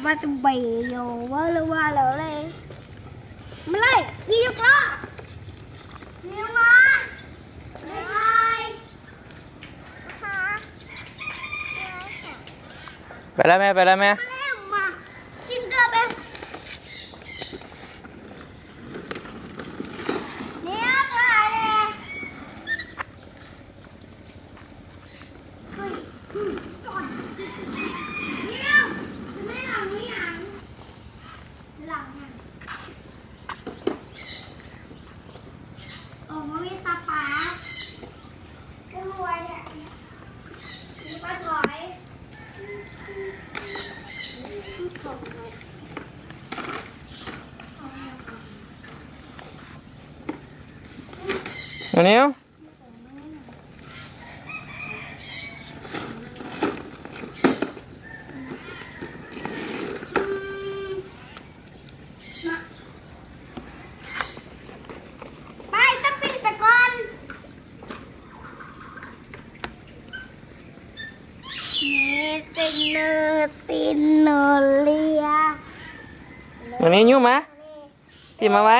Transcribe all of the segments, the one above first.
ວ່າຈະໄປຢູ່ ວ່າ ຫຼືວ່າແລ້ວເລີຍ ມາເລີຍ ຂີ່ຍົກລໍ້ ນີ້ມາ ບາຍບາຍ ໄປແລ້ວແມ່ ໄປແລ້ວແມ່ ມາແລ້ວ ມາ ຊິງເກີລເບບ ນີ້ ຖ່າຍແດ່. ມາແນວ ໄປ ສະປີດໄປກ່ອນ ນີ້ເປັນເນີ ເປັນເນີເລຍ ມານີ້ ຍູ້ມາ. ຕີມາໄວ້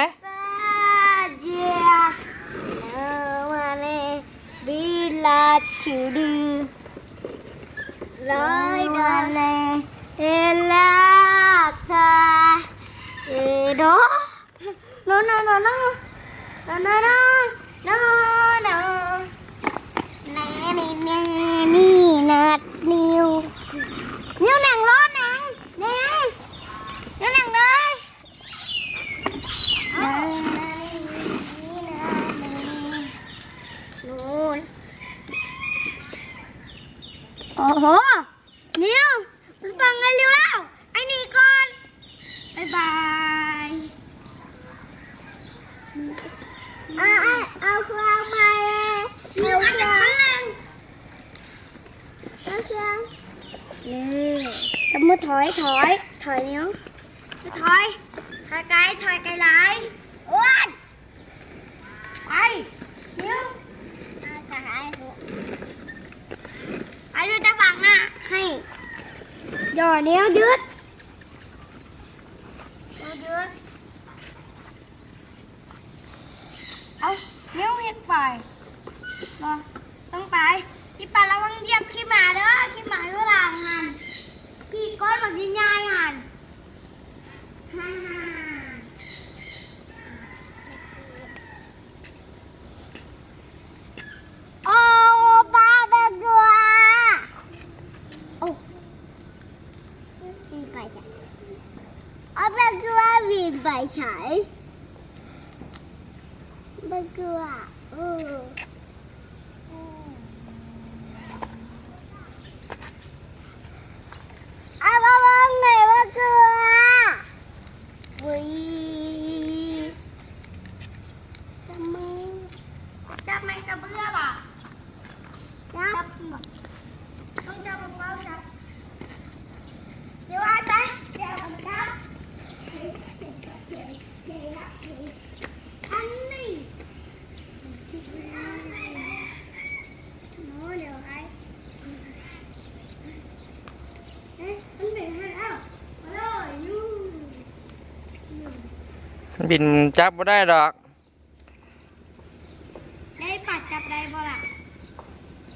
ນີ້ ນີ້ ນີ້ ນັດ ນິ້ວ ນິ້ວນັ່ງລົງ ນັ່ງ ນັ່ງ ນິ້ວນັ່ງເລີຍ. ໂອ້ໂຫ ນິວ ຟັງກັນເລັວໆ ໄອ້ໜີກ່ອນ ບາຍບາຍ ເອົາ ເອົາເຄື່ອງໃໝ່ ເອົາເຄື່ອງ ເອົາເຄື່ອງ ເອີ ຈັບມືຖອຍ ຖອຍ ຖອຍ ນິວ ຖອຍ ຖອຍໄກ ຖອຍໄກຫຼາຍ ໂອ້ຍ ໄປ ນິວ ໄປ ໄປ ໄປ ໄປ ຕະບັງໜ້າໃຫ້ ຢ່ອ ນິວ ຢືດ ນິ້ວຢືດ ເອົາ ນິ້ວເຮັດໄປ ບໍ່ຕ້ອງໄປ ທີ່ໄປລະວັງຢຽບຂີ້ໝາເດີ ຂີ້ໝາຢູ່ຫຼັງຫັ້ນ ຂີ້ກົ້ອນບັກໃຫຍ່ໆຫັ້ນ ໂອ້ ປາເປັນຕົວ ໂອ້ ບິນໄປໃສ ເອົາເປັນຕົວບິນໄປໃສ ເປັນຕົວ ເອີ ເອົາມາເບິ່ງແດ່ວ່າເກືອ ອຸ້ຍ ຈັບມື ຈັບໄມ້ກະເບືອບໍ່? ຈັບ ຈັບບໍ່? ຕ້ອງຈັບ ຕ້ອງຈັບ ດຽວອ້າຍໄປ ດຽວຈັບ ອັນນີ້ ໂນ ດຽວອ້າຍ ເອີ ມັນເປັນຫັ້ນເອົາ ໂອ້ຍ ຢູ່ ຢູ່ ບິນຈັບບໍ່ໄດ້ດອກ. ໄດ້ປາກຈັບໄດ້ບໍ່ລະ?